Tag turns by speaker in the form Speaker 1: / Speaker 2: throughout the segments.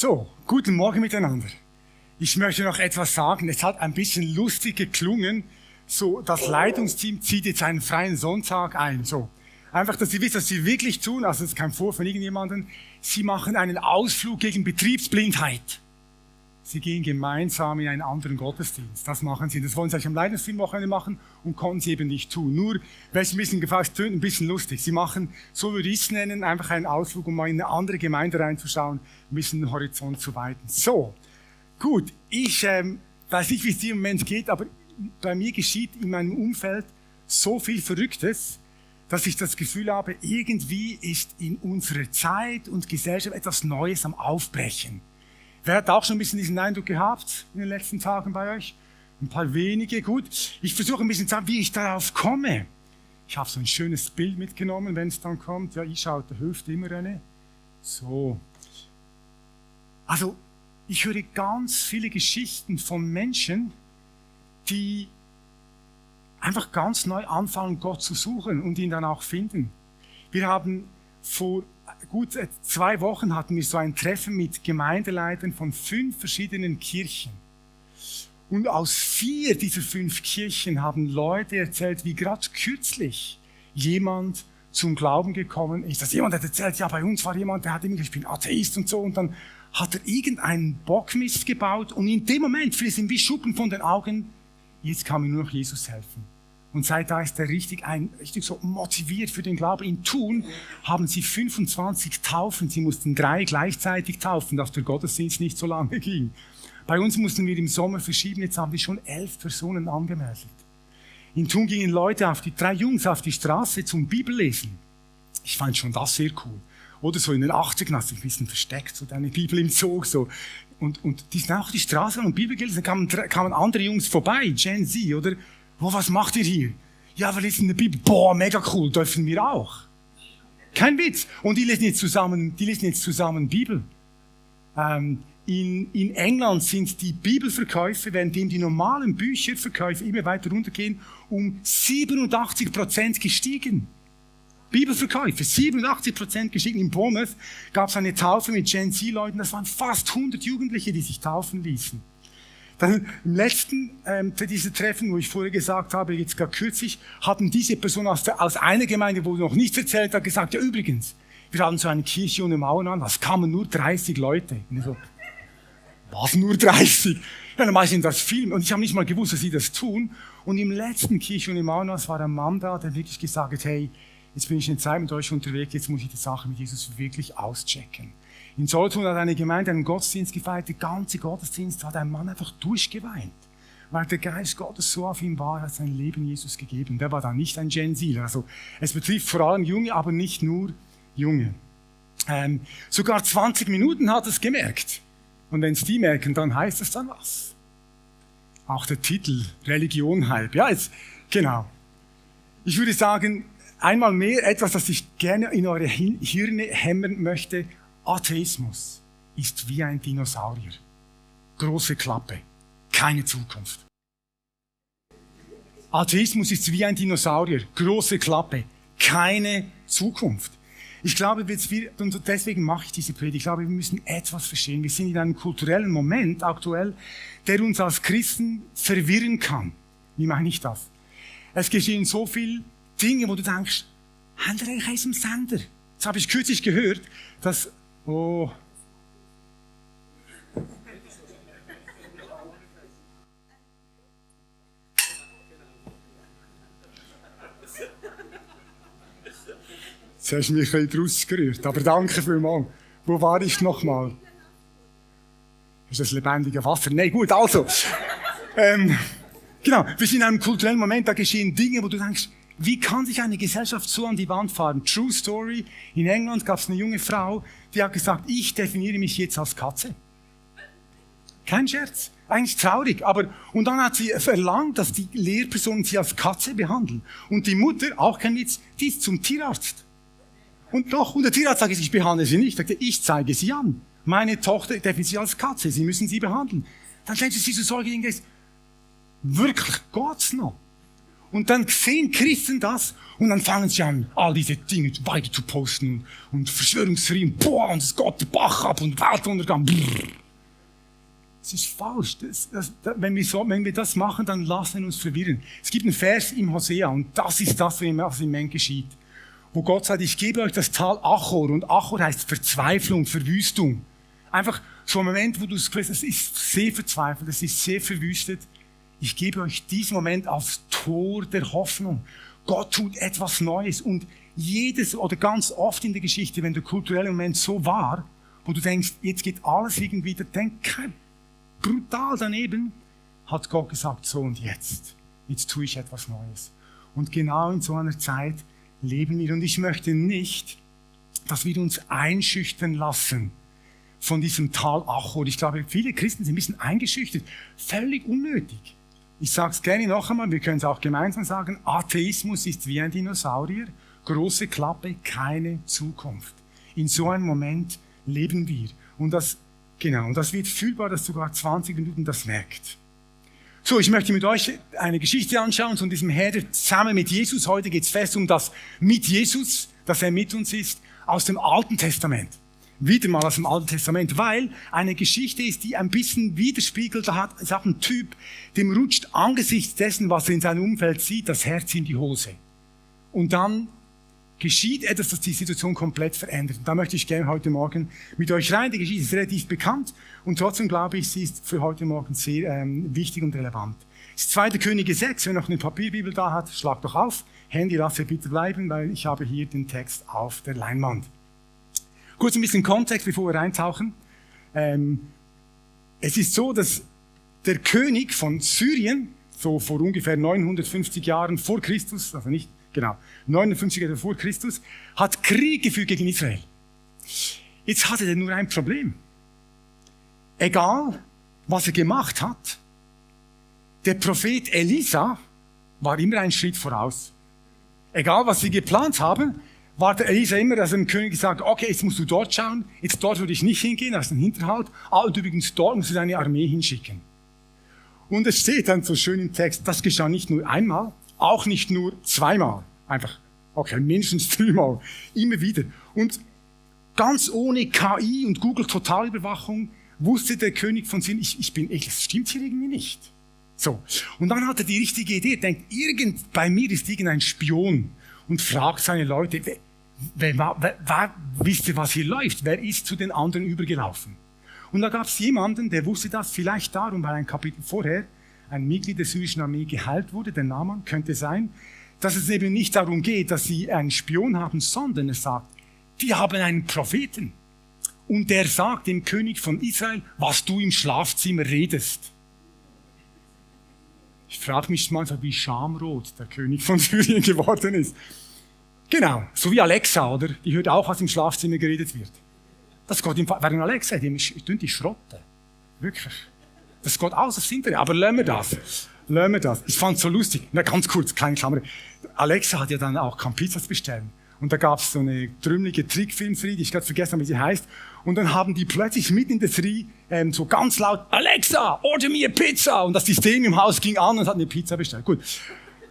Speaker 1: So, guten Morgen miteinander. Ich möchte noch etwas sagen. Es hat ein bisschen lustig geklungen. So, das Leitungsteam zieht jetzt einen freien Sonntag ein. So, einfach, dass Sie wissen, was Sie wirklich tun. Also, das ist kein Vorwurf von irgendjemandem. Sie machen einen Ausflug gegen Betriebsblindheit. Sie gehen gemeinsam in einen anderen Gottesdienst. Das machen Sie. Das wollen Sie eigentlich am Leitungsteam-Wochenende machen und konnten Sie eben nicht tun. Nur, weil es ein bisschen gefasst tönt, ein bisschen lustig. Sie machen, so würde ich es nennen, einfach einen Ausflug, um mal in eine andere Gemeinde reinzuschauen, ein bisschen den Horizont zu weiten. So, gut. Ich weiß nicht, wie es dir im Moment geht, aber bei mir geschieht in meinem Umfeld so viel Verrücktes, dass ich das Gefühl habe, irgendwie ist in unserer Zeit und Gesellschaft etwas Neues am Aufbrechen. Wer hat auch schon ein bisschen diesen Eindruck gehabt in den letzten Tagen bei euch? Ein paar wenige, gut. Ich versuche ein bisschen zu sagen, wie ich darauf komme. Ich habe so ein schönes Bild mitgenommen, wenn es dann kommt. Ja, ich schaue, da hilft immer eine. So. Also, ich höre ganz viele Geschichten von Menschen, die einfach ganz neu anfangen, Gott zu suchen und ihn dann auch finden. Wir haben vor gut 2 Wochen hatten wir so ein Treffen mit Gemeindeleitern von 5 verschiedenen Kirchen. Und aus 4 dieser 5 Kirchen haben Leute erzählt, wie gerade kürzlich jemand zum Glauben gekommen ist. Dass jemand hat erzählt, ja, bei uns war jemand, der hat immer gesagt, ich bin Atheist und so. Und dann hat er irgendeinen Bockmist gebaut. Und in dem Moment fiel es ihm wie Schuppen von den Augen. Jetzt kann mir nur noch Jesus helfen. Und seit da ist er richtig so motiviert für den Glauben. In Thun haben sie 25 Taufen. Sie mussten 3 gleichzeitig taufen, dass der Gottesdienst nicht so lange ging. Bei uns mussten wir im Sommer verschieben. Jetzt haben wir schon 11 Personen angemeldet. In Thun gingen Leute 3 Jungs auf die Straße zum Bibellesen. Ich fand schon das sehr cool. Oder so in den 80ern hast du ein bisschen versteckt, so deine Bibel im Zug, so. Und die sind auch die Straße und Bibel gelesen. Dann kamen andere Jungs vorbei, Gen Z, oder? Oh, was macht ihr hier? Ja, wir lesen die Bibel. Boah, mega cool, dürfen wir auch. Kein Witz. Und die lesen jetzt zusammen Bibel. In England sind die Bibelverkäufe, währenddem die normalen Bücherverkäufe immer weiter runtergehen, um 87% gestiegen. Bibelverkäufe, 87% gestiegen. In Bournemouth gab es eine Taufe mit Gen Z-Leuten. Das waren fast 100 Jugendliche, die sich taufen ließen. Dann im letzten dieser Treffen, wo ich vorher gesagt habe, jetzt gerade kürzlich, hatten diese Person aus einer Gemeinde, wo noch nichts erzählt hat, gesagt, ja übrigens, wir hatten so eine Kirche ohne Mauern an, es kamen nur 30 Leute. Und ich so, was, nur 30? Ja, normal sind das viel. Und ich habe nicht mal gewusst, dass sie das tun. Und im letzten Kirche ohne Mauern an, war ein Mann da, der wirklich gesagt hat, hey, jetzt bin ich in Zeit mit euch unterwegs, jetzt muss ich die Sache mit Jesus wirklich auschecken. In Solothurn hat eine Gemeinde einen Gottesdienst gefeiert, der ganze Gottesdienst hat ein Mann einfach durchgeweint, weil der Geist Gottes so auf ihm war, er hat sein Leben Jesus gegeben. Der war dann nicht ein Gen Z. Also es betrifft vor allem Junge, aber nicht nur Junge. Sogar 20 Minuten hat es gemerkt. Und wenn es die merken, dann heißt es dann was. Auch der Titel, Religion halb. Ja, jetzt, genau. Ich würde sagen, einmal mehr etwas, das ich gerne in eure Hirne hämmern möchte. Atheismus ist wie ein Dinosaurier. Große Klappe, keine Zukunft. Atheismus ist wie ein Dinosaurier, große Klappe, keine Zukunft. Ich glaube, und deswegen mache ich diese Predigt, ich glaube, wir müssen etwas verstehen. Wir sind in einem kulturellen Moment aktuell, der uns als Christen verwirren kann. Wie meine ich das? Es geschehen so viele Dinge, wo du denkst, haben wir eigentlich eins im Sender? Das habe ich kürzlich gehört, dass oh. Jetzt hast du mich ein bisschen rausgerührt, aber danke vielmals. Wo war ich nochmal? Ist das lebendige Wasser? Nein, gut, also. Genau, wir sind in einem kulturellen Moment, da geschehen Dinge, wo du denkst, wie kann sich eine Gesellschaft so an die Wand fahren? True Story. In England gab es eine junge Frau, die hat gesagt, ich definiere mich jetzt als Katze. Kein Scherz. Eigentlich traurig. Und dann hat sie verlangt, dass die Lehrpersonen sie als Katze behandeln. Und die Mutter, auch kein Witz, die ist zum Tierarzt. Und der Tierarzt sagt, ich behandle sie nicht. Ich zeige sie an. Meine Tochter definiert sie als Katze. Sie müssen sie behandeln. Dann stellt sie so Sorge, wirklich, Gott's noch? Und dann sehen Christen das und dann fangen sie an, all diese Dinge weiter zu posten und Verschwörungstheorien, boah, und es geht der Bach ab und Weltuntergang. Das ist falsch. Wenn wir das machen, dann lassen wir uns verwirren. Es gibt einen Vers im Hosea und das ist das, was im Moment geschieht. Wo Gott sagt, ich gebe euch das Tal Achor und Achor heißt Verzweiflung, Verwüstung. Einfach so ein Moment, wo du es es ist sehr verzweifelt, es ist sehr verwüstet. Ich gebe euch diesen Moment aufs Tor der Hoffnung. Gott tut etwas Neues und jedes oder ganz oft in der Geschichte, wenn der kulturelle Moment so war, wo du denkst, jetzt geht alles irgendwie, da denk brutal daneben, hat Gott gesagt, so und jetzt tue ich etwas Neues. Und genau in so einer Zeit leben wir und ich möchte nicht, dass wir uns einschüchtern lassen von diesem Tal Achor. Ich glaube, viele Christen sind ein bisschen eingeschüchtert, völlig unnötig. Ich sage es gerne noch einmal, wir können es auch gemeinsam sagen, Atheismus ist wie ein Dinosaurier, große Klappe, keine Zukunft. In so einem Moment leben wir. Und das wird fühlbar, dass sogar 20 Minuten das merkt. So, ich möchte mit euch eine Geschichte anschauen von diesem Herr zusammen mit Jesus. Heute geht es fest um das mit Jesus, dass er mit uns ist, aus dem Alten Testament. Wieder mal aus dem Alten Testament, weil eine Geschichte ist, die ein bisschen widerspiegelt, da hat ein Typ, dem rutscht angesichts dessen, was er in seinem Umfeld sieht, das Herz in die Hose. Und dann geschieht etwas, das die Situation komplett verändert. Und da möchte ich gerne heute Morgen mit euch rein. Die Geschichte ist relativ bekannt und trotzdem glaube ich, sie ist für heute Morgen sehr wichtig und relevant. Es ist 2. Könige 6, wer noch eine Papierbibel da hat, schlag doch auf. Handy lasse bitte bleiben, weil ich habe hier den Text auf der Leinwand. Kurz ein bisschen Kontext, bevor wir reintauchen. Es ist so, dass der König von Syrien, so vor ungefähr 950 Jahren vor Christus, also nicht genau, 59 Jahre vor Christus, hat Krieg geführt gegen Israel. Jetzt hatte er nur ein Problem. Egal, was er gemacht hat, der Prophet Elisa war immer einen Schritt voraus. Egal, was sie geplant haben, war der Elisa immer, dass er dem König gesagt hat, okay, jetzt musst du dort schauen, jetzt dort würde ich nicht hingehen, das ist ein Hinterhalt, und übrigens dort musst du deine Armee hinschicken. Und es steht dann so schön im Text, das geschah nicht nur einmal, auch nicht nur zweimal, einfach, okay, mindestens 3-mal, immer wieder. Und ganz ohne KI und Google-Totalüberwachung wusste der König von Syrien, das stimmt hier irgendwie nicht. So. Und dann hat er die richtige Idee, denkt, bei mir ist irgendein Spion und fragt seine Leute, wisst ihr, was hier läuft? Wer ist zu den anderen übergelaufen? Und da gab es jemanden, der wusste das vielleicht darum, weil ein Kapitel vorher ein Mitglied der syrischen Armee geheilt wurde, der Naaman, könnte sein, dass es eben nicht darum geht, dass sie einen Spion haben, sondern es sagt, die haben einen Propheten. Und der sagt dem König von Israel, was du im Schlafzimmer redest. Ich frage mich manchmal, wie schamrot der König von Syrien geworden ist. Genau, so wie Alexa, oder? Die hört auch, was im Schlafzimmer geredet wird. Das geht während Alexa, die Schrotte. Wirklich. Das geht aus aufs Internet. Aber lassen wir das. Ich fand es so lustig. Na, ganz kurz, kleine Klammer. Alexa hat ja dann auch Pizzas bestellen. Und da gab es so eine trümmelige Trickfilmserie, die ich gerade vergessen habe, wie sie heißt. Und dann haben die plötzlich mitten in der Serie so ganz laut, Alexa, order mir Pizza! Und das System im Haus ging an und hat eine Pizza bestellt. Gut.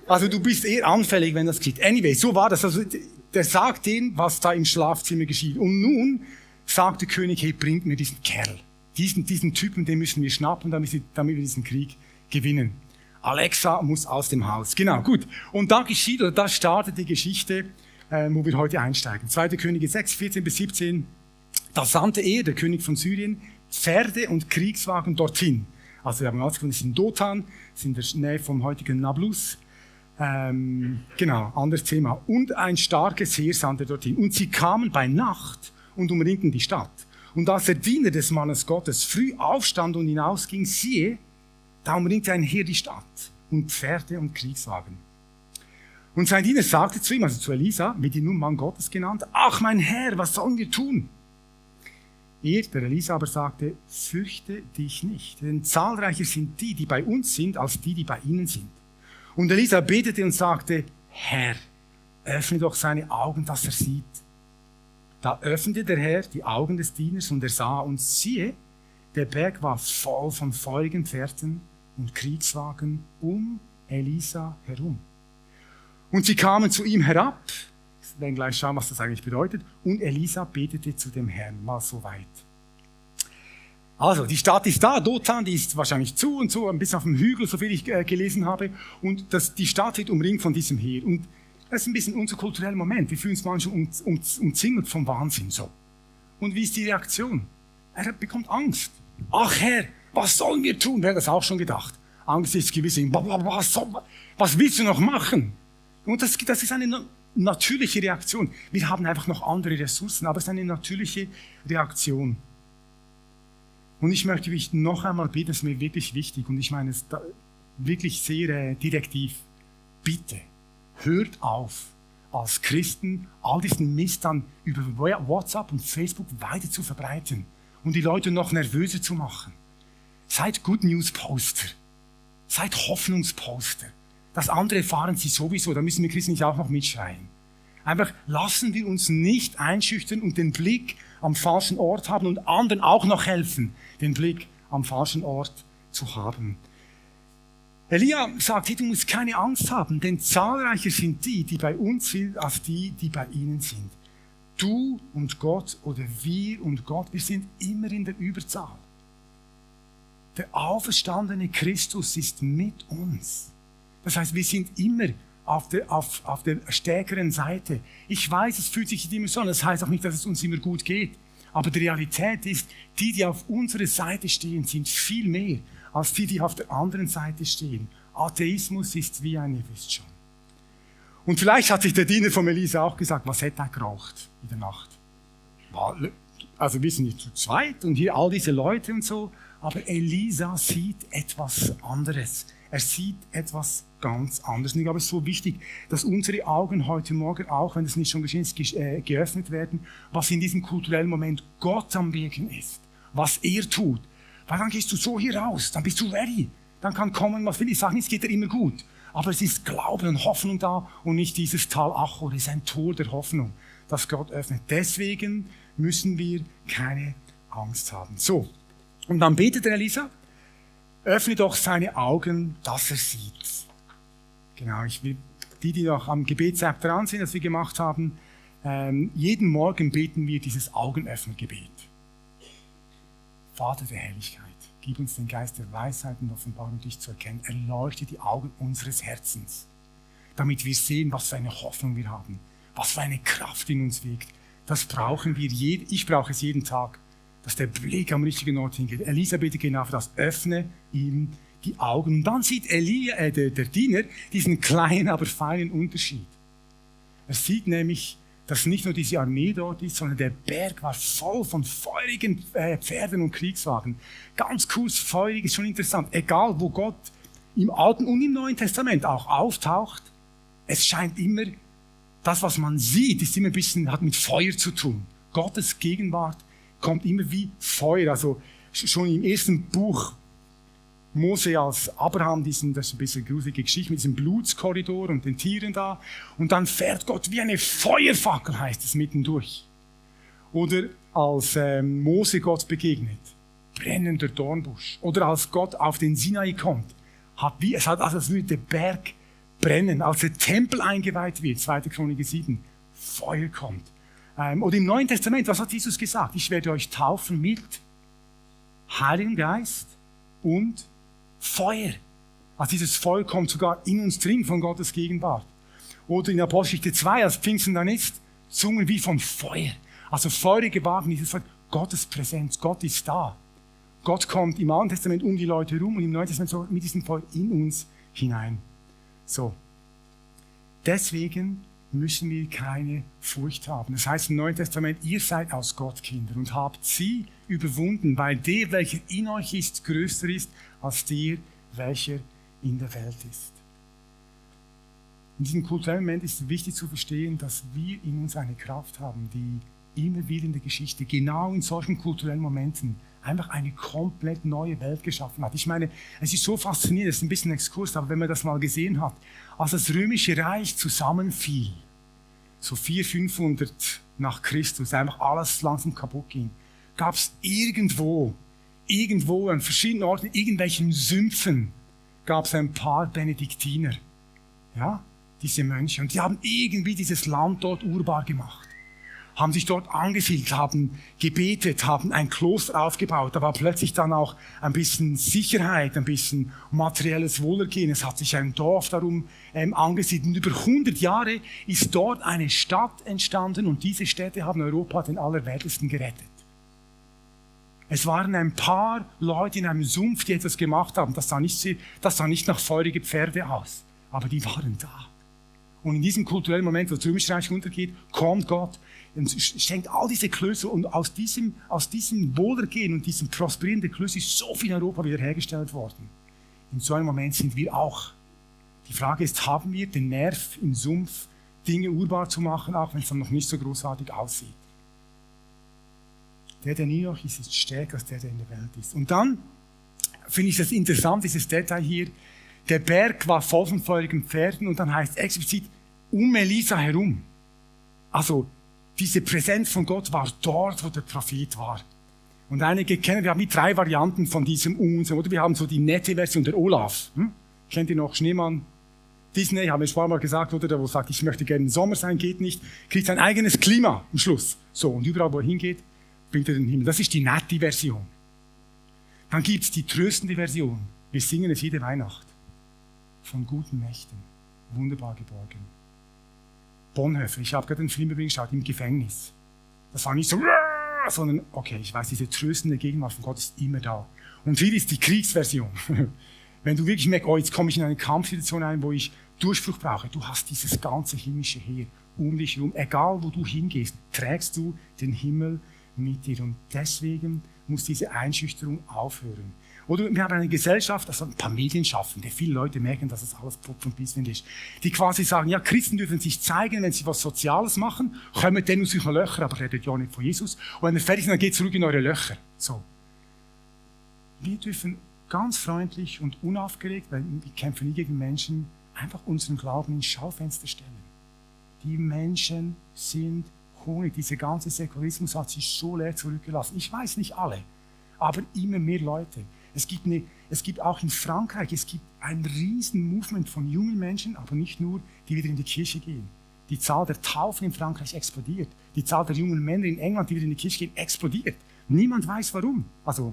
Speaker 1: Also du bist eher anfällig, wenn das geht. Anyway, so war das. Also der sagt denen, was da im Schlafzimmer geschieht. Und nun sagt der König, hey, bringt mir diesen Kerl. Diesen Typen, den müssen wir schnappen, damit wir diesen Krieg gewinnen. Alexa muss aus dem Haus. Genau, gut. Und da startet die Geschichte, wo wir heute einsteigen. 2. Könige 6, 14 bis 17. Da sandte er, der König von Syrien, Pferde und Kriegswagen dorthin. Also wir haben herausgefunden, es ist in Dothan, es ist in der Nähe vom heutigen Nablus. Genau, anderes Thema. Und ein starkes Heer sandte dorthin. Und sie kamen bei Nacht und umringten die Stadt. Und als der Diener des Mannes Gottes früh aufstand und hinausging, siehe, da umringte ein Heer die Stadt und Pferde und Kriegswagen. Und sein Diener sagte zu ihm, also zu Elisa, wird ihn nun Mann Gottes genannt, ach mein Herr, was sollen wir tun? Der Elisa aber sagte, fürchte dich nicht, denn zahlreicher sind die bei uns sind, als die bei ihnen sind. Und Elisa betete und sagte, Herr, öffne doch seine Augen, dass er sieht. Da öffnete der Herr die Augen des Dieners und er sah und siehe, der Berg war voll von feurigen Pferden und Kriegswagen um Elisa herum. Und sie kamen zu ihm herab. Wir werden gleich schauen, was das eigentlich bedeutet. Und Elisa betete zu dem Herrn. Mal so weit. Also, die Stadt ist da, Dothan, die ist wahrscheinlich zu und so, ein bisschen auf dem Hügel, so viel ich gelesen habe. Und die Stadt wird umringt von diesem Heer. Und das ist ein bisschen unser kultureller Moment. Wir fühlen uns manchmal umzingelt vom Wahnsinn so. Und wie ist die Reaktion? Er bekommt Angst. Ach Herr, was sollen wir tun? Wer hat das auch schon gedacht? Angst ist gewiss. Was willst du noch machen? Und das ist eine natürliche Reaktion. Wir haben einfach noch andere Ressourcen, aber es ist eine natürliche Reaktion. Und ich möchte mich noch einmal bitten, das ist mir wirklich wichtig und ich meine es wirklich sehr direktiv. Bitte, hört auf, als Christen all diesen Mist dann über WhatsApp und Facebook weiter zu verbreiten und die Leute noch nervöser zu machen. Seid Good News Poster. Seid Hoffnungsposter. Das andere erfahren sie sowieso, da müssen wir Christen nicht auch noch mitschreien. Einfach lassen wir uns nicht einschüchtern und den Blick am falschen Ort haben und anderen auch noch helfen, den Blick am falschen Ort zu haben. Elia sagt, hey, du musst keine Angst haben, denn zahlreicher sind die bei uns sind, als die bei ihnen sind. Du und Gott oder wir und Gott, wir sind immer in der Überzahl. Der auferstandene Christus ist mit uns. Das heißt, wir sind immer auf der stärkeren Seite. Ich weiß, es fühlt sich nicht immer so an. Das heißt auch nicht, dass es uns immer gut geht. Aber die Realität ist, die auf unserer Seite stehen, sind viel mehr als die auf der anderen Seite stehen. Atheismus ist wie ihr wisst schon. Und vielleicht hat sich der Diener von Elisa auch gesagt, was hätte er geraucht in der Nacht? Also wir sind nicht zu zweit und hier all diese Leute und so. Aber Elisa sieht etwas anderes. Er sieht etwas ganz anderes. Und ich glaube, es ist so wichtig, dass unsere Augen heute Morgen auch, wenn es nicht schon geschehen ist, geöffnet werden, was in diesem kulturellen Moment Gott am Wirken ist. Was er tut. Weil dann gehst du so hier raus, dann bist du ready. Dann kann kommen, was will ich sagen, es geht dir immer gut. Aber es ist Glauben und Hoffnung da und nicht dieses Tal Achor. Es ist ein Tor der Hoffnung, das Gott öffnet. Deswegen müssen wir keine Angst haben. So, und dann betet der Elisa, öffne doch seine Augen, dass er sieht. Genau, ich will die noch am Gebets-App dran sind, das wir gemacht haben, jeden Morgen beten wir dieses Augenöffnergebet. Vater der Herrlichkeit, gib uns den Geist der Weisheit und Offenbarung, dich zu erkennen. Erleuchte die Augen unseres Herzens, damit wir sehen, was für eine Hoffnung wir haben, was für eine Kraft in uns wirkt. Das brauchen wir, ich brauche es jeden Tag, dass der Blick am richtigen Ort hingeht. Elisa betet genau für das, öffne ihm die Augen. Und dann sieht der Diener diesen kleinen, aber feinen Unterschied. Er sieht nämlich, dass nicht nur diese Armee dort ist, sondern der Berg war voll von feurigen Pferden und Kriegswagen. Ganz cool, feurig, ist schon interessant. Egal, wo Gott im Alten und im Neuen Testament auch auftaucht, es scheint immer, das, was man sieht, ist immer ein bisschen, hat mit Feuer zu tun. Gottes Gegenwart kommt immer wie Feuer. Also schon im ersten Buch Mose als Abraham, das ist ein bisschen gruselige Geschichte mit diesem Blutskorridor und den Tieren da. Und dann fährt Gott wie eine Feuerfackel, heißt es, mittendurch. Oder als Mose Gott begegnet, brennender Dornbusch. Oder als Gott auf den Sinai kommt, als würde der Berg brennen. Als der Tempel eingeweiht wird, 2. Chronik 7, Feuer kommt. Oder im Neuen Testament, was hat Jesus gesagt? Ich werde euch taufen mit Heiligen Geist und Feuer. Also dieses Feuer kommt sogar in uns drin von Gottes Gegenwart. Oder in Apostelgeschichte 2, als Pfingsten dann ist, Zungen wie vom Feuer. Also feurige Wagen, dieses Feuer. Gottes Präsenz, Gott ist da. Gott kommt im Alten Testament um die Leute herum und im Neuen Testament so mit diesem Feuer in uns hinein. So. Deswegen müssen wir keine Furcht haben. Das heißt im Neuen Testament, ihr seid aus Gott Kinder und habt sie überwunden, weil der, welcher in euch ist, größer ist als der, welcher in der Welt ist. In diesem kulturellen Moment ist es wichtig zu verstehen, dass wir in uns eine Kraft haben, die immer wieder in der Geschichte, genau in solchen kulturellen Momenten, einfach eine komplett neue Welt geschaffen hat. Ich meine, es ist so faszinierend, es ist ein bisschen ein Exkurs, aber wenn man das mal gesehen hat, als das Römische Reich zusammenfiel, so 400-500 nach Christus, einfach alles langsam kaputt ging, gab es irgendwo an verschiedenen Orten, in irgendwelchen Sümpfen, gab es ein paar Benediktiner. Ja? diese Mönche. Und die haben irgendwie dieses Land dort urbar gemacht. Haben sich dort angesiedelt, haben gebetet, haben ein Kloster aufgebaut. Da war plötzlich dann auch ein bisschen Sicherheit, ein bisschen materielles Wohlergehen. Es hat sich ein Dorf darum angesiedelt. Und über 100 Jahre ist dort eine Stadt entstanden und diese Städte haben Europa den Allerwertesten gerettet. Es waren ein paar Leute in einem Sumpf, die etwas gemacht haben. Das sah nicht nach feurigen Pferde aus, aber die waren da. Und in diesem kulturellen Moment, wo das Römische Reich untergeht, kommt Gott und schenkt all diese Klöster und aus diesem Wohlergehen und diesem prosperierenden Klöster ist so viel in Europa wiederhergestellt worden. In so einem Moment sind wir auch. Die Frage ist, haben wir den Nerv im Sumpf, Dinge urbar zu machen, auch wenn es dann noch nicht so großartig aussieht? Der in noch ist stärker als der in der Welt ist. Und dann finde ich das interessant, dieses Detail hier. Der Berg war voll von feurigen Pferden und dann heißt explizit um Elisa herum. Also diese Präsenz von Gott war dort, wo der Prophet war. Und einige kennen, wir haben die 3 Varianten von diesem Unsinn, oder? Wir haben so die nette Version, der Olaf. Kennt ihr noch Schneemann? Disney, haben wir schon mal gesagt, oder? Der, wo sagt, ich möchte gerne im Sommer sein, geht nicht. Kriegt sein eigenes Klima am Schluss. So, und überall, wo er hingeht, bringt er den Himmel. Das ist die nette Version. Dann gibt's die tröstende Version. Wir singen es jede Weihnacht. Von guten Mächten. Wunderbar geborgen. Bonhoeffer, ich habe gerade einen Film übrigens geschaut, im Gefängnis. Das war nicht so, sondern, okay, ich weiß, diese tröstende Gegenwart von Gott ist immer da. Und hier ist die Kriegsversion. Wenn du wirklich merkst, oh, jetzt komme ich in eine Kampfsituation ein, wo ich Durchbruch brauche, du hast dieses ganze himmlische Heer um dich herum. Egal, wo du hingehst, trägst du den Himmel mit dir. Und deswegen muss diese Einschüchterung aufhören. Oder wir haben eine Gesellschaft, also ein paar Medienschaffende, viele Leute merken, dass das alles Pupf und Bisswind ist, die quasi sagen, ja, Christen dürfen sich zeigen, wenn sie was Soziales machen, kommen dann aus euren Löchern, aber redet ja nicht von Jesus. Und wenn ihr fertig seid, dann geht zurück in eure Löcher. So. Wir dürfen ganz freundlich und unaufgeregt, weil wir kämpfen nie gegen Menschen, einfach unseren Glauben ins Schaufenster stellen. Die Menschen sind Honig. Dieser ganze Säkularismus hat sich so leer zurückgelassen. Ich weiß nicht alle, aber immer mehr Leute. Es gibt auch in Frankreich, es gibt ein riesen Movement von jungen Menschen, aber nicht nur, die wieder in die Kirche gehen. Die Zahl der Taufen in Frankreich explodiert. Die Zahl der jungen Männer in England, die wieder in die Kirche gehen, explodiert. Niemand weiß warum. Also,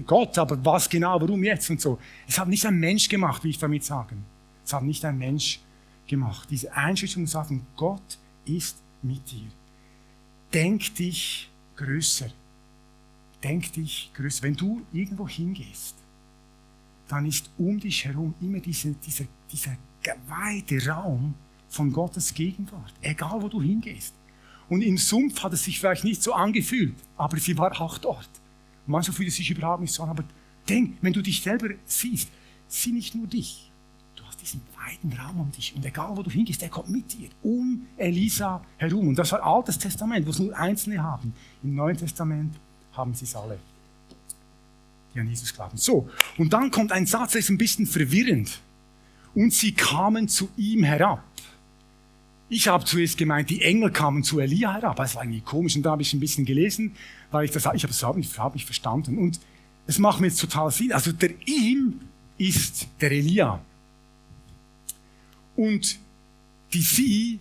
Speaker 1: Gott, aber was genau, warum jetzt und so. Es hat nicht ein Mensch gemacht, will ich damit sagen. Es hat nicht ein Mensch gemacht. Diese Einschätzung sagen, Gott ist mit dir. Denk dich größer. Denk dich größer. Wenn du irgendwo hingehst, dann ist um dich herum immer dieser weite Raum von Gottes Gegenwart. Egal, wo du hingehst. Und im Sumpf hat es sich vielleicht nicht so angefühlt, aber sie war auch dort. Manchmal fühlt es sich überhaupt nicht so an, aber denk, wenn du dich selber siehst, sieh nicht nur dich. Du hast diesen weiten Raum um dich. Und egal, wo du hingehst, der kommt mit dir. Um Elisa herum. Und das war Altes Testament, wo es nur Einzelne haben. Im Neuen Testament haben sie es alle, die an Jesus glauben. So, und dann kommt ein Satz, der ist ein bisschen verwirrend. Und sie kamen zu ihm herab. Ich habe zuerst gemeint, die Engel kamen zu Elia herab. Das war irgendwie komisch. Und da habe ich ein bisschen gelesen, weil ich habe es überhaupt nicht verstanden. Und es macht mir jetzt total Sinn. Also der ihm ist der Elia. Und die sie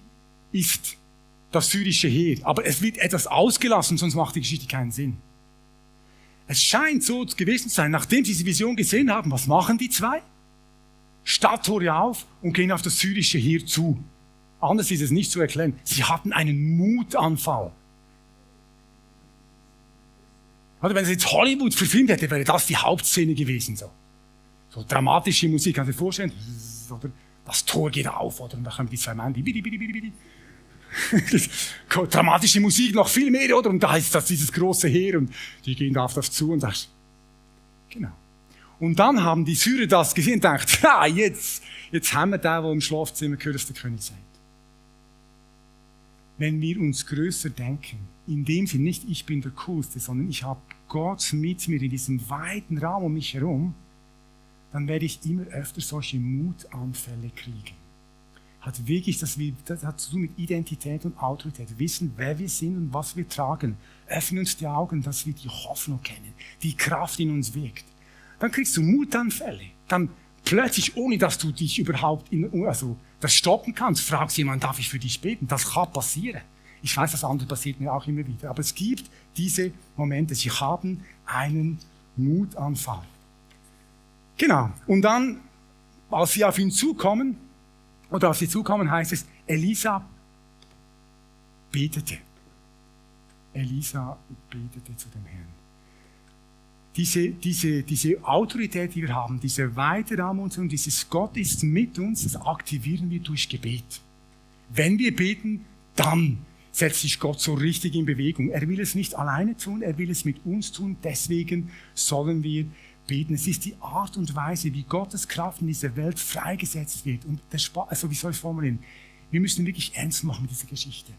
Speaker 1: ist das syrische Heer. Aber es wird etwas ausgelassen, sonst macht die Geschichte keinen Sinn. Es scheint so gewesen zu sein, nachdem sie diese Vision gesehen haben, was machen die zwei? Stadttore auf und gehen auf das syrische Heer zu. Anders ist es nicht zu erklären. Sie hatten einen Mutanfall. Also wenn es jetzt Hollywood verfilmt hätte, wäre das die Hauptszene gewesen. So dramatische Musik, kannst du dir vorstellen? Oder das Tor geht auf, oder? Und da kommen die zwei Männer, die bidi. Dramatische Musik, noch viel mehr, oder? Und da ist das dieses große Heer und die gehen da auf das zu und das. Genau. Und dann haben die Syrer das gesehen und gedacht, ja, jetzt haben wir den, der im Schlafzimmer gehört, dass der König sagt. Wenn wir uns größer denken, in dem Sinne nicht, ich bin der Coolste, sondern ich habe Gott mit mir in diesem weiten Raum um mich herum, dann werde ich immer öfter solche Mutanfälle kriegen. Das hat zu tun mit Identität und Autorität. Wissen, wer wir sind und was wir tragen. Öffnen uns die Augen, dass wir die Hoffnung kennen, die Kraft in uns wirkt. Dann kriegst du Mutanfälle. Dann plötzlich, ohne dass du dich überhaupt das stoppen kannst. Fragst jemand, darf ich für dich beten? Das kann passieren. Ich weiß, das andere passiert mir auch immer wieder. Aber es gibt diese Momente, sie haben einen Mutanfall. Genau. Und dann, als sie auf ihn zukommen, heißt es, Elisa betete. Elisa betete zu dem Herrn. Diese Autorität, die wir haben, diese Weite um uns und dieses Gott ist mit uns, das aktivieren wir durch Gebet. Wenn wir beten, dann setzt sich Gott so richtig in Bewegung. Er will es nicht alleine tun, er will es mit uns tun, deswegen sollen wir beten. Es ist die Art und Weise, wie Gottes Kraft in dieser Welt freigesetzt wird. Und also wie soll ich es formulieren? Wir müssen wirklich ernst machen mit dieser Geschichte.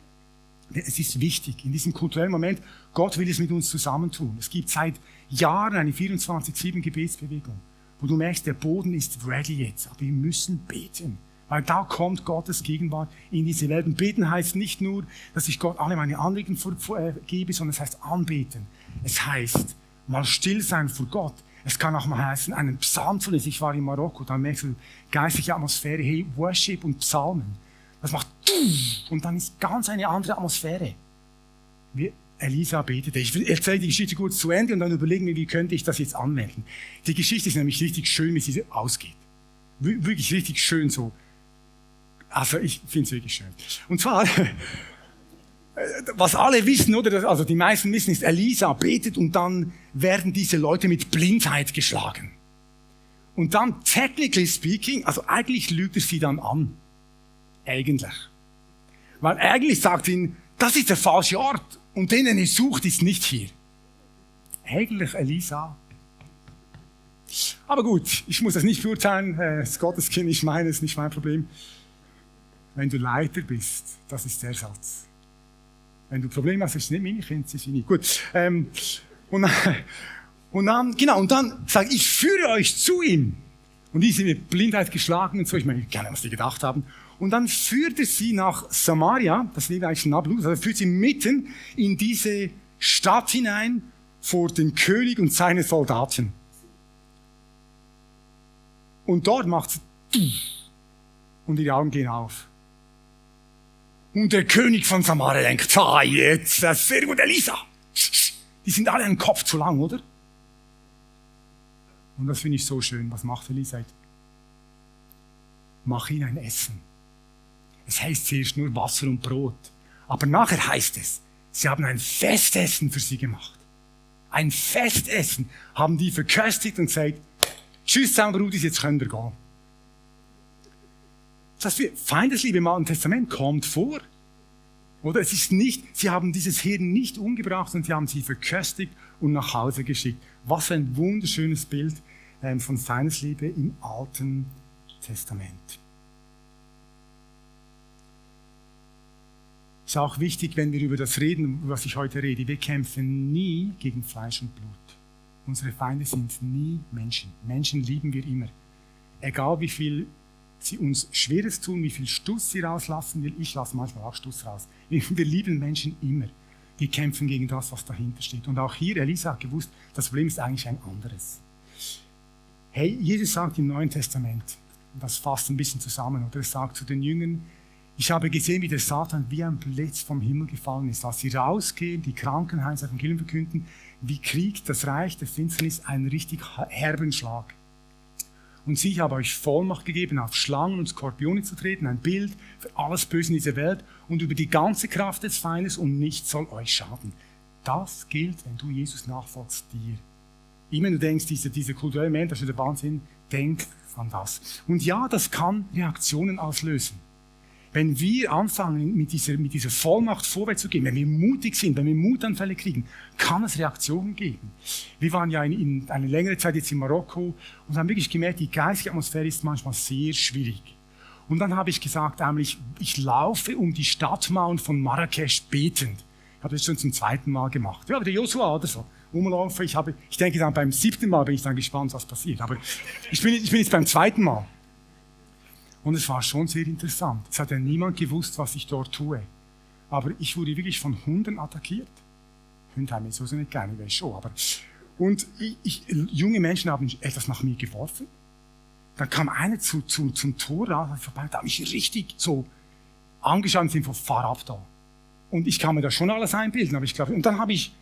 Speaker 1: Es ist wichtig, in diesem kulturellen Moment, Gott will es mit uns zusammentun. Es gibt seit Jahren eine 24/7 Gebetsbewegung, wo du merkst, der Boden ist ready jetzt, aber wir müssen beten. Weil da kommt Gottes Gegenwart in diese Welt. Und beten heißt nicht nur, dass ich Gott alle meine Anliegen gebe, sondern es heißt anbeten. Es heißt mal still sein vor Gott. Es kann auch mal heißen, einen Psalm zu lesen. Ich war in Marokko, da merkst du geistliche Atmosphäre, hey, Worship und Psalmen. Das macht und dann ist ganz eine andere Atmosphäre. Wie Elisa betete. Ich erzähle die Geschichte kurz zu Ende und dann überlegen wir, wie könnte ich das jetzt anwenden. Die Geschichte ist nämlich richtig schön, wie sie ausgeht. Wirklich richtig schön so. Also ich finde es wirklich schön. Und zwar, was alle wissen, oder? Also die meisten wissen, ist, Elisa betet und dann werden diese Leute mit Blindheit geschlagen. Und dann, technically speaking, also eigentlich lügt er sie dann an. Eigentlich. Weil eigentlich sagt ihnen, das ist der falsche Ort und den ihr sucht, ist nicht hier. Eigentlich Elisa. Aber gut, ich muss das nicht beurteilen, das Gotteskind, ich meine, es ist nicht mein Problem. Wenn du Leiter bist, das ist der Satz. Wenn du Probleme hast, ist es nicht meine Kinder, es ist nicht. Gut. Und dann sage ich führe euch zu ihm. Und die sind mit Blindheit geschlagen und so, ich meine, keine Ahnung, was die gedacht haben. Und dann führt er sie nach Samaria, das liegt eigentlich Nablus, also er führt sie mitten in diese Stadt hinein vor den König und seine Soldaten. Und dort macht es und ihre Augen gehen auf. Und der König von Samaria denkt, jetzt, das ist sehr gut, Elisa. Die sind alle einen Kopf zu lang, oder? Und das finde ich so schön. Was macht Elisa? Mach ihnen ein Essen. Es heißt zuerst nur Wasser und Brot. Aber nachher heißt es, sie haben ein Festessen für sie gemacht. Ein Festessen haben die verköstigt und gesagt, tschüss zusammen, Brudis, jetzt können wir gehen. Das heißt, Feindesliebe im Alten Testament kommt vor. Oder es ist nicht, sie haben dieses Heer nicht umgebracht, sondern sie haben sie verköstigt und nach Hause geschickt. Was für ein wunderschönes Bild von Feindesliebe im Alten Testament. Ist auch wichtig, wenn wir über das reden, über was ich heute rede. Wir kämpfen nie gegen Fleisch und Blut. Unsere Feinde sind nie Menschen. Menschen lieben wir immer. Egal wie viel sie uns Schweres tun, wie viel Stuss sie rauslassen. Ich lasse manchmal auch Stuss raus. Wir lieben Menschen immer. Wir kämpfen gegen das, was dahinter steht. Und auch hier, Elisa hat gewusst, das Problem ist eigentlich ein anderes. Hey, Jesus sagt im Neuen Testament, und das fasst ein bisschen zusammen, oder er sagt zu den Jüngern, ich habe gesehen, wie der Satan wie ein Blitz vom Himmel gefallen ist. Als sie rausgehen, die Kranken heilen, das Evangelium verkünden, wie kriegt das Reich der Finsternis einen richtig herben Schlag. Und sie, ich habe euch Vollmacht gegeben, auf Schlangen und Skorpione zu treten, ein Bild für alles Böse in dieser Welt und über die ganze Kraft des Feindes und nichts soll euch schaden. Das gilt, wenn du Jesus nachfolgst, dir. Immer wenn du denkst, dieser kulturelle Mensch, das ist der Wahnsinn, denk an das. Und ja, das kann Reaktionen auslösen. Wenn wir anfangen, mit dieser Vollmacht vorwärts zu gehen, wenn wir mutig sind, wenn wir Mutanfälle kriegen, kann es Reaktionen geben. Wir waren ja in eine längere Zeit jetzt in Marokko und haben wirklich gemerkt, die geistige Atmosphäre ist manchmal sehr schwierig. Und dann habe ich gesagt, ich laufe um die Stadtmauern von Marrakesch betend. Ich habe das schon zum 2. Mal gemacht. Ja, aber der Joshua oder so. Umlaufe, ich denke dann beim 7. Mal bin ich dann gespannt, was passiert. Aber ich bin jetzt beim 2. Mal. Und es war schon sehr interessant. Es hat ja niemand gewusst, was ich dort tue. Aber ich wurde wirklich von Hunden attackiert. Hunde haben mich sowieso nicht gerne, weiß schon. Und junge Menschen haben etwas nach mir geworfen. dann kam einer zum Tor raus, vorbei, da habe ich richtig so angeschaut und sind von fahr ab da. Und ich kann mir das schon alles einbilden, aber ich glaube, und dann habe ich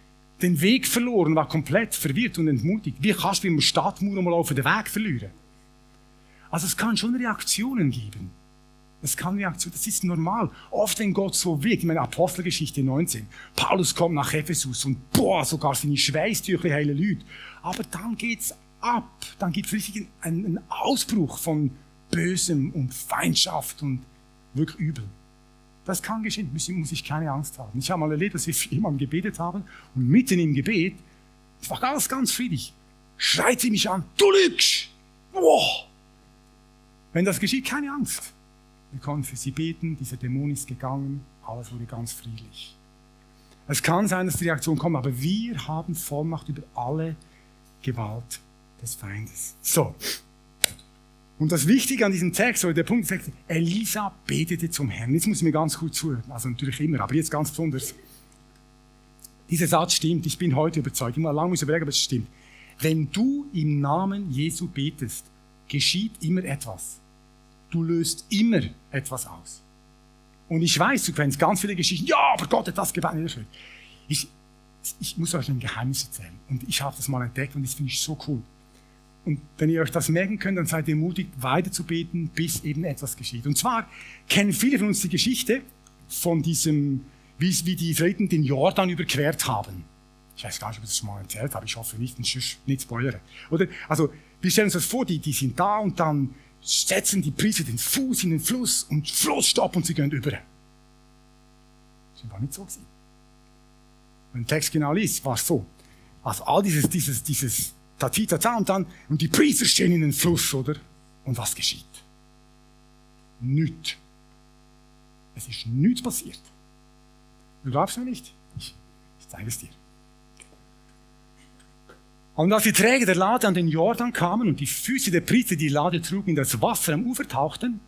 Speaker 1: den Weg verloren, war komplett verwirrt und entmutigt. Wie kannst du im Stadtmauer mal auf den Weg verlieren? Also es kann schon Reaktionen geben. Das ist normal. Oft, wenn Gott so wirkt, ich meine Apostelgeschichte 19, Paulus kommt nach Ephesus und sogar seine Schweißtücher heilen Leute. Aber dann geht's ab. Dann gibt's richtig einen Ausbruch von Bösem und Feindschaft und wirklich Übel. Das kann geschehen, muss ich keine Angst haben. Ich habe mal erlebt, dass wir für jemanden gebetet haben und mitten im Gebet, es war alles ganz friedlich, schreit sie mich an, du lügst! Wow! Wenn das geschieht, keine Angst. Wir konnten für sie beten, dieser Dämon ist gegangen, alles wurde ganz friedlich. Es kann sein, dass die Reaktion kommt, aber wir haben Vollmacht über alle Gewalt des Feindes. So. Und das Wichtige an diesem Text, oder der Punkt ist, Elisa betete zum Herrn. Jetzt muss ich mir ganz gut zuhören. Also natürlich immer, aber jetzt ganz besonders. Dieser Satz stimmt. Ich bin heute überzeugt. Ich muss lange überlegen, aber es stimmt. Wenn du im Namen Jesu betest, geschieht immer etwas. Du löst immer etwas aus. Und ich weiß, du kennst ganz viele Geschichten. Ja, aber Gott hat das gebetet. Ich muss euch ein Geheimnis erzählen. Und ich habe das mal entdeckt und das finde ich so cool. Und wenn ihr euch das merken könnt, dann seid ihr mutig, weiter zu beten, bis eben etwas geschieht. Und zwar kennen viele von uns die Geschichte von diesem, wie die Israeliten den Jordan überquert haben. Ich weiß gar nicht, ob ich das schon mal erzählt habe, ich hoffe nicht, nicht spoilere. Oder? Also, wir stellen uns das vor, die sind da und dann setzen die Priester den Fuß in den Fluss und Fluss stoppt und sie gehen über. Das war nicht so gewesen. Wenn der Text genau liest, war es so. Also all dieses Tatitata und die Priester stehen in den Fluss, oder? Und was geschieht? Nichts. Es ist nichts passiert. Du glaubst mir nicht? Ich zeige es dir. Und als die Träger der Lade an den Jordan kamen und die Füße der Priester, die Lade trugen, in das Wasser am Ufer tauchten,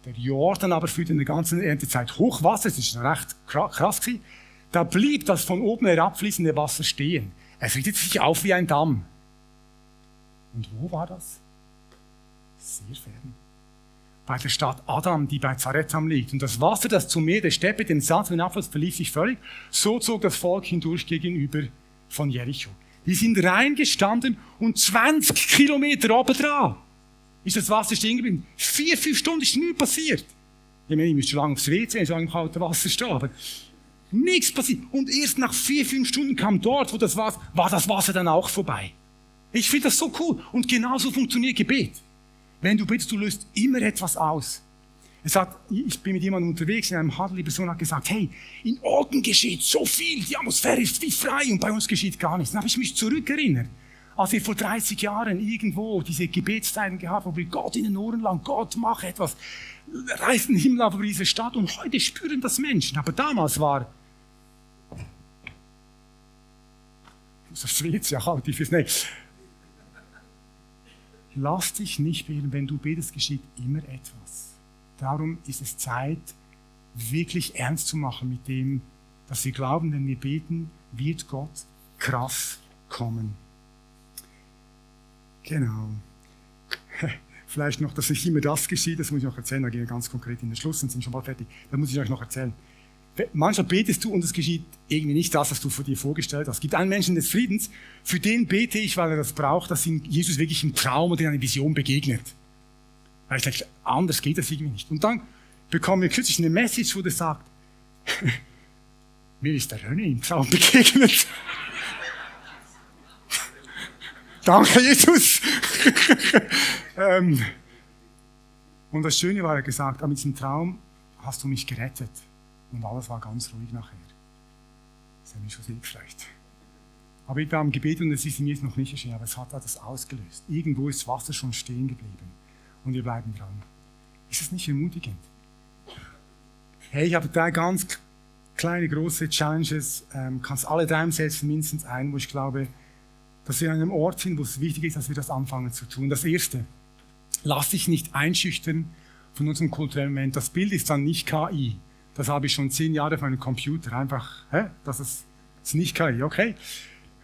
Speaker 1: der Jordan aber führte in der ganzen Erntezeit Hochwasser, das ist recht krass gewesen, da blieb das von oben herabfließende Wasser stehen. Es richtete sich auf wie ein Damm. Und wo war das? Sehr fern. Bei der Stadt Adam, die bei Zaretam liegt. Und das Wasser, das zum Meer der Steppe den Salz hinabfloss, verlief sich völlig. So zog das Volk hindurch gegenüber von Jericho. Die sind reingestanden und 20 Kilometer oben dran ist das Wasser stehen geblieben. 4-5 Stunden ist nichts passiert. Ich meine, ich müsste schon lange aufs WC, so lange im kalten Wasser stehen, aber nichts passiert. Und erst nach 4-5 Stunden kam dort, wo das war das Wasser dann auch vorbei. Ich finde das so cool. Und genauso funktioniert Gebet. Wenn du betest, du löst immer etwas aus. Ich bin mit jemandem unterwegs in einem Handel, die Person hat gesagt, hey, in Olten geschieht so viel, die Atmosphäre ist wie frei und bei uns geschieht gar nichts. Dann habe ich mich zurückerinnert, als wir vor 30 Jahren irgendwo diese Gebetszeiten gehabt haben, wo wir Gott in den Ohren lang, Gott, mach etwas, reiß den Himmel auf über diese Stadt und heute spüren das Menschen. Aber damals war das schwitzt ja halt fürs Nächste. Lass dich nicht beirren, wenn du betest, geschieht immer etwas. Darum ist es Zeit, wirklich ernst zu machen mit dem, dass wir glauben, wenn wir beten, wird Gott krass kommen. Genau. Vielleicht noch, dass nicht immer das geschieht, das muss ich noch erzählen, da gehen wir ganz konkret in den Schluss und sind schon bald fertig. Das muss ich euch noch erzählen. Manchmal betest du und es geschieht irgendwie nicht das, was du vor dir vorgestellt hast. Es gibt einen Menschen des Friedens, für den bete ich, weil er das braucht, dass ihm Jesus wirklich im Traum oder in einer Vision begegnet. Weil ich denke, anders geht das irgendwie nicht. Und dann bekommen wir kürzlich eine Message, wo der sagt, mir ist der René im Traum begegnet. Danke, Jesus. Und das Schöne war, er gesagt, aber mit diesem Traum hast du mich gerettet. Und alles war ganz ruhig nachher. Das ist ja nicht so hilfreich. Aber ich habe gebetet und es ist mir jetzt noch nicht erschienen, aber es hat das ausgelöst. Irgendwo ist das Wasser schon stehen geblieben. Und wir bleiben dran. Ist das nicht ermutigend? Hey, ich habe 3 ganz kleine, große Challenges. Kannst alle 3 umsetzen, mindestens einen, wo ich glaube, dass wir an einem Ort sind, wo es wichtig ist, dass wir das anfangen zu tun. Das Erste, lass dich nicht einschüchtern von unserem kulturellen Moment. Das Bild ist dann nicht KI. Das habe ich schon 10 Jahre auf meinem Computer. Einfach, das ist nicht KI, okay?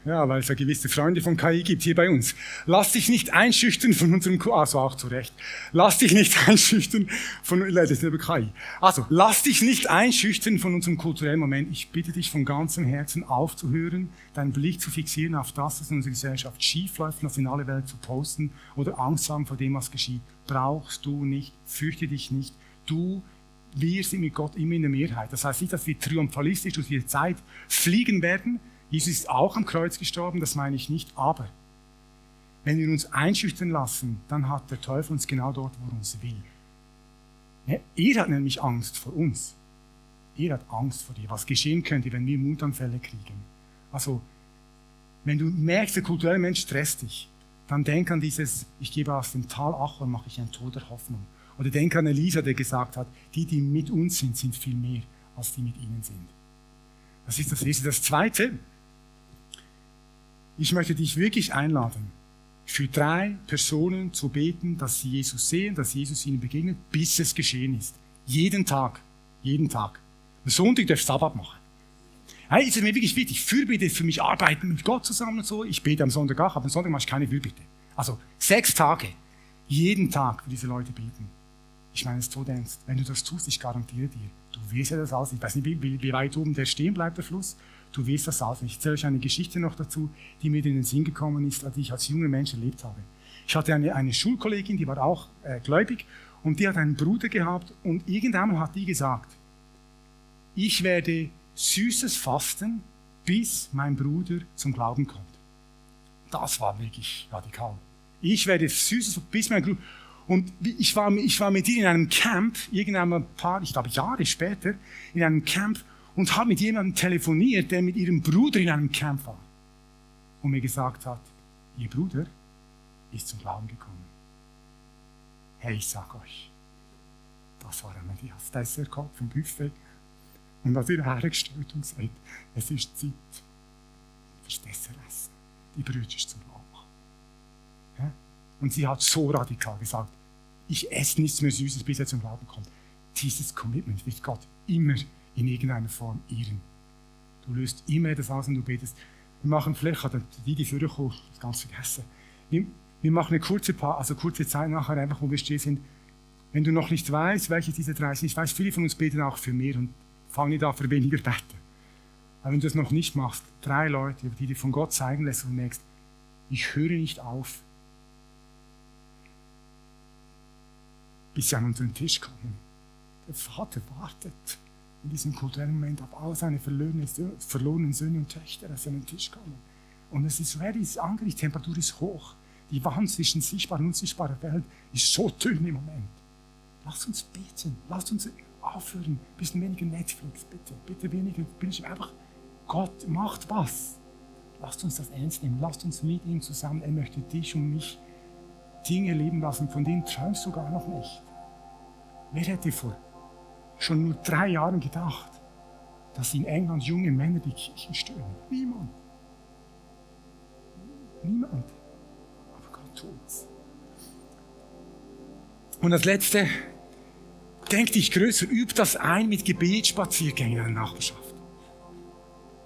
Speaker 1: Ja, weil es ja gewisse Freunde von KI gibt hier bei uns. Lass dich nicht einschüchtern von unserem, also auch zu Recht. Lass dich nicht einschüchtern von, das ist über KI. Also, lass dich nicht einschüchtern von unserem kulturellen Moment. Ich bitte dich von ganzem Herzen aufzuhören, deinen Blick zu fixieren auf das, was in unserer Gesellschaft schief läuft, das in alle Welt zu posten oder Angst haben vor dem, was geschieht. Brauchst du nicht, fürchte dich nicht. Wir sind mit Gott immer in der Mehrheit. Das heißt nicht, dass wir triumphalistisch durch die Zeit fliegen werden. Jesus ist auch am Kreuz gestorben, das meine ich nicht. Aber wenn wir uns einschüchtern lassen, dann hat der Teufel uns genau dort, wo er uns will. Er hat nämlich Angst vor uns. Er hat Angst vor dir, was geschehen könnte, wenn wir Wutanfälle kriegen. Also, wenn du merkst, der kulturelle Mensch stresst dich, dann denk an dieses, ich gebe aus dem Tal Achor, mache ich ein Tor der Hoffnung. Oder denk an Elisa, der gesagt hat, die mit uns sind viel mehr, als die mit ihnen sind. Das ist das Erste. Das Zweite, ich möchte dich wirklich einladen, für 3 Personen zu beten, dass sie Jesus sehen, dass Jesus ihnen begegnet, bis es geschehen ist. Jeden Tag. Jeden Tag. Am Sonntag darfst du Sabbat machen. Hey, ist mir wirklich wichtig. Fürbitte ist für mich arbeiten mit Gott zusammen und so. Ich bete am Sonntag auch, aber am Sonntag mache ich keine Fürbitte. Also 6 Tage. Jeden Tag für diese Leute beten. Ich meine es so ernst. Wenn du das tust, ich garantiere dir, du wirst ja das alles. Ich weiß nicht, wie weit oben der stehen bleibt, der Fluss. Du wirst das alles. Ich erzähle euch eine Geschichte noch dazu, die mir in den Sinn gekommen ist, die ich als junger Mensch erlebt habe. Ich hatte eine Schulkollegin, die war auch gläubig und die hat einen Bruder gehabt und irgendwann hat die gesagt, ich werde süßes Fasten, bis mein Bruder zum Glauben kommt. Das war wirklich radikal. Ich werde süßes, bis mein Bruder... Und ich war mit ihr in einem Camp, irgendwann ich glaube Jahre später, in einem Camp und habe mit jemandem telefoniert, der mit ihrem Bruder in einem Camp war. Und mir gesagt hat, ihr Bruder ist zum Glauben gekommen. Hey, ich sag euch, das war einmal die Dessert gekommen vom Buffet. Und hat ihr hergestellt und gesagt, es ist Zeit fürs Dessert essen. Die Brötchen ist zum Glauben. Ja? Und sie hat so radikal gesagt, ich esse nichts mehr Süßes, bis er zum Glauben kommt. Dieses Commitment wird Gott immer in irgendeiner Form ehren. Du löst immer das aus und du betest. Wir machen vielleicht, die vorkommen, das ganz vergessen. Wir machen eine kurze Zeit nachher, einfach wo wir stehen sind. Wenn du noch nicht weißt, welche dieser 3 sind, ich weiß, viele von uns beten auch für mehr und fangen nicht an für weniger beten. Aber wenn du das noch nicht machst, 3 Leute, die dir von Gott zeigen lässt und merkst, ich höre nicht auf, bis sie an unseren Tisch kommen. Der Vater wartet in diesem kulturellen Moment auf all seine verlorenen Söhne und Töchter, dass sie an den Tisch kommen. Und es ist ready, es ist angerichtet, die Temperatur ist hoch. Die Wand zwischen sichtbarer und unsichtbarer Welt ist so dünn im Moment. Lasst uns beten, lasst uns aufhören, ein bisschen weniger Netflix, bitte weniger Bildschirm, einfach Gott macht was. Lasst uns das ernst nehmen, lasst uns mit ihm zusammen, er möchte dich und mich Dinge erleben lassen, von denen träumst du gar noch nicht. Wer hätte vor schon nur 3 Jahren gedacht, dass in England junge Männer die Kirchen stören? Niemand. Niemand. Aber Gott tut's. Und das Letzte, denk dich größer, üb das ein mit Gebetsspaziergängen in der Nachbarschaft.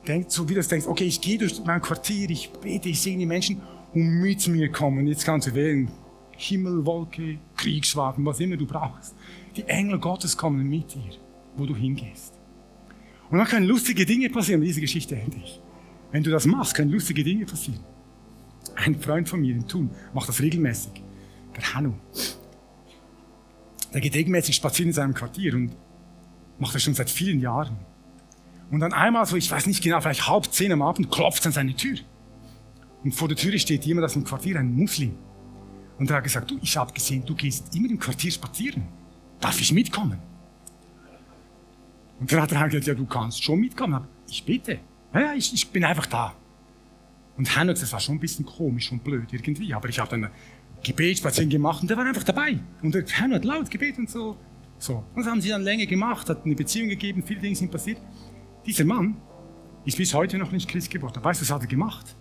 Speaker 1: Denk, so wie du denkst, okay, ich gehe durch mein Quartier, ich bete, ich sehe die Menschen und mit mir kommen. Jetzt kannst du wählen, Himmel, Wolke, Kriegswagen, was immer du brauchst. Die Engel Gottes kommen mit dir, wo du hingehst. Und dann können lustige Dinge passieren, diese Geschichte endlich. Wenn du das machst, können lustige Dinge passieren. Ein Freund von mir in Thun macht das regelmäßig, der Hanno. Der geht regelmäßig spazieren in seinem Quartier und macht das schon seit vielen Jahren. Und dann einmal so, ich weiß nicht genau, vielleicht 9:30 am Abend, klopft es an seine Tür. Und vor der Tür steht jemand aus dem Quartier, ein Muslim. Und er hat gesagt, du, ich habe gesehen, du gehst immer im Quartier spazieren. Darf ich mitkommen? Und dann hat er gesagt, ja, du kannst schon mitkommen. Aber ich bitte. Ja, ich bin einfach da. Und Hanno, das war schon ein bisschen komisch und blöd irgendwie, aber ich habe dann Gebetsspaziergang gemacht und der war einfach dabei. Und der Hanno hat laut gebetet und so. Und das haben sie dann länger gemacht, hat eine Beziehung gegeben, viele Dinge sind passiert. Dieser Mann ist bis heute noch nicht Christ geworden. Weißt du, was hat er gemacht?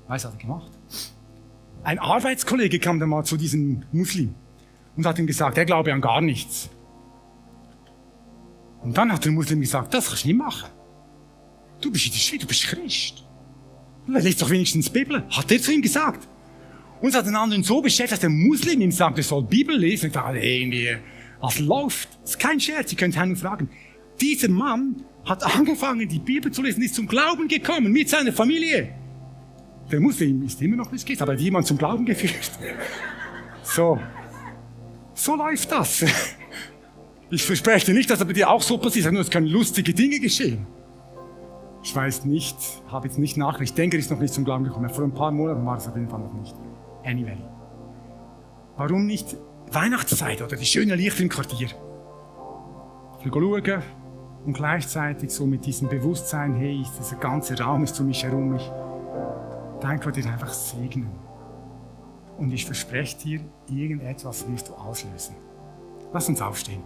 Speaker 1: Ein Arbeitskollege kam dann mal zu diesem Muslim und hat ihm gesagt, er glaube an gar nichts. Und dann hat der Muslim gesagt, das kannst du nicht machen. Du bist in der Schweiz, du bist Christ. Lies doch wenigstens Bibel. Hat er zu ihm gesagt. Uns hat den anderen so beschäftigt, dass der Muslim ihm sagt, er soll Bibel lesen. Ich dachte, irgendwie, was läuft? Das ist kein Scherz, ihr könnt ihn nur fragen. Dieser Mann hat angefangen, die Bibel zu lesen, ist zum Glauben gekommen, mit seiner Familie. Der Muslim ist immer noch nicht Christ, aber hat jemand zum Glauben geführt. So läuft das. Ich verspreche dir nicht, dass aber dir auch so passiert, nur es können lustige Dinge geschehen. Ich weiß nicht, habe jetzt nicht nachgedacht. Ich denke, er ist noch nicht zum Glauben gekommen. Vor ein paar Monaten war es auf jeden Fall noch nicht. Anyway. Warum nicht Weihnachtszeit oder die schönen Lichter im Quartier? Ich will schauen und gleichzeitig so mit diesem Bewusstsein, hey, dieser ganze Raum ist um mich herum. Ich dein Quartier einfach segnen. Und ich verspreche dir, irgendetwas wirst du auslösen. Lass uns aufstehen.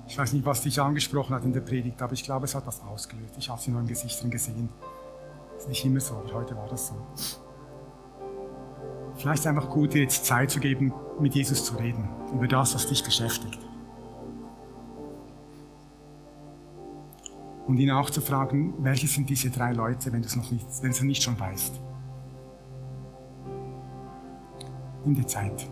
Speaker 1: Ich weiß nicht, was dich angesprochen hat in der Predigt, aber ich glaube, es hat was ausgelöst. Ich habe sie nur im Gesicht drin gesehen. Das ist nicht immer so, aber heute war das so. Vielleicht ist es einfach gut, dir jetzt Zeit zu geben, mit Jesus zu reden, über das, was dich beschäftigt. Und ihn auch zu fragen, welche sind diese 3 Leute, wenn du es nicht schon weißt. Nimm dir Zeit.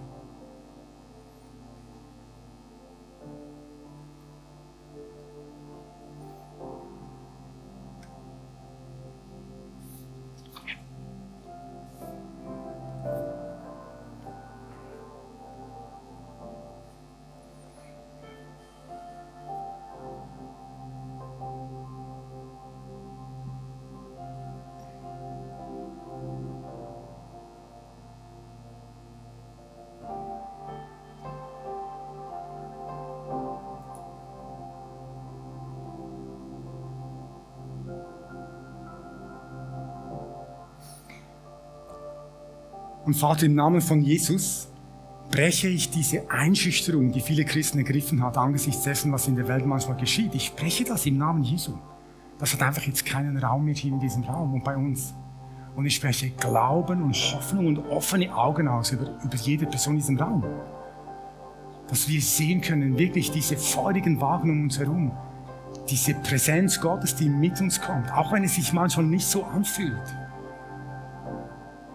Speaker 1: Und Vater, im Namen von Jesus breche ich diese Einschüchterung, die viele Christen ergriffen hat, angesichts dessen, was in der Welt manchmal geschieht. Ich breche das im Namen Jesu. Das hat einfach jetzt keinen Raum mehr hier in diesem Raum und bei uns. Und ich spreche Glauben und Hoffnung und offene Augen aus über jede Person in diesem Raum. Dass wir sehen können, wirklich diese feurigen Wagen um uns herum, diese Präsenz Gottes, die mit uns kommt, auch wenn es sich manchmal nicht so anfühlt.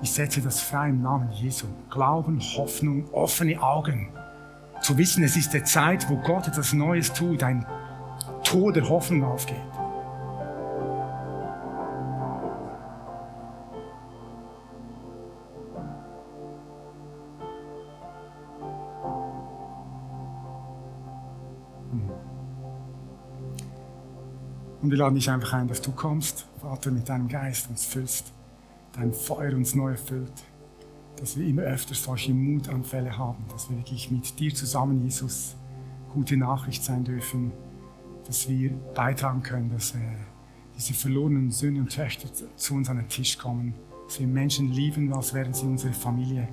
Speaker 1: Ich setze das frei im Namen Jesu. Glauben, Hoffnung, offene Augen. Zu wissen, es ist die Zeit, wo Gott etwas Neues tut, ein Tor der Hoffnung aufgeht. Und wir laden dich einfach ein, dass du kommst, Vater, mit deinem Geist uns füllst. Dein Feuer uns neu erfüllt, dass wir immer öfter solche Mutanfälle haben, dass wir wirklich mit dir zusammen, Jesus, gute Nachricht sein dürfen, dass wir beitragen können, dass diese verlorenen Söhne und Töchter zu uns an den Tisch kommen, dass wir Menschen lieben, als wären sie unsere Familie,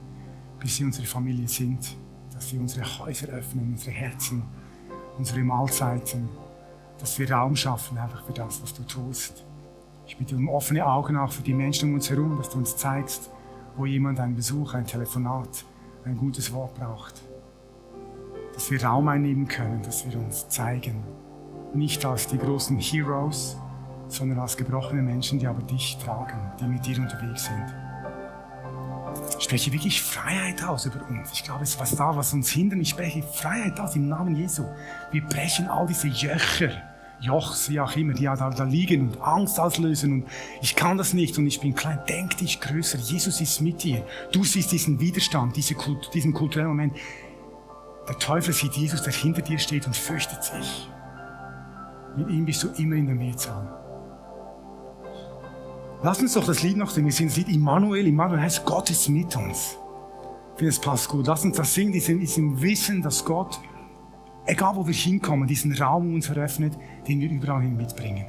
Speaker 1: bis sie unsere Familie sind, dass wir unsere Häuser öffnen, unsere Herzen, unsere Mahlzeiten, dass wir Raum schaffen einfach für das, was du tust. Ich bitte um offene Augen auch für die Menschen um uns herum, dass du uns zeigst, wo jemand einen Besuch, ein Telefonat, ein gutes Wort braucht. Dass wir Raum einnehmen können, dass wir uns zeigen. Nicht als die großen Heroes, sondern als gebrochene Menschen, die aber dich tragen, die mit dir unterwegs sind. Ich spreche wirklich Freiheit aus über uns. Ich glaube, es ist was uns hindert. Ich spreche Freiheit aus im Namen Jesu. Wir brechen all diese Jochs, wie auch immer, die da liegen und Angst auslösen und ich kann das nicht und ich bin klein. Denk dich größer. Jesus ist mit dir. Du siehst diesen Widerstand, diesen kulturellen Moment. Der Teufel sieht Jesus, der hinter dir steht und fürchtet sich. Mit ihm bist du immer in der Mehrzahl. Lass uns doch das Lied noch singen. Wir singen das Lied Immanuel. Immanuel heißt, Gott ist mit uns. Ich finde, es passt gut. Lass uns das singen, diesem Wissen, dass Gott, egal wo wir hinkommen, diesen Raum uns eröffnet, den wir überall hin mitbringen.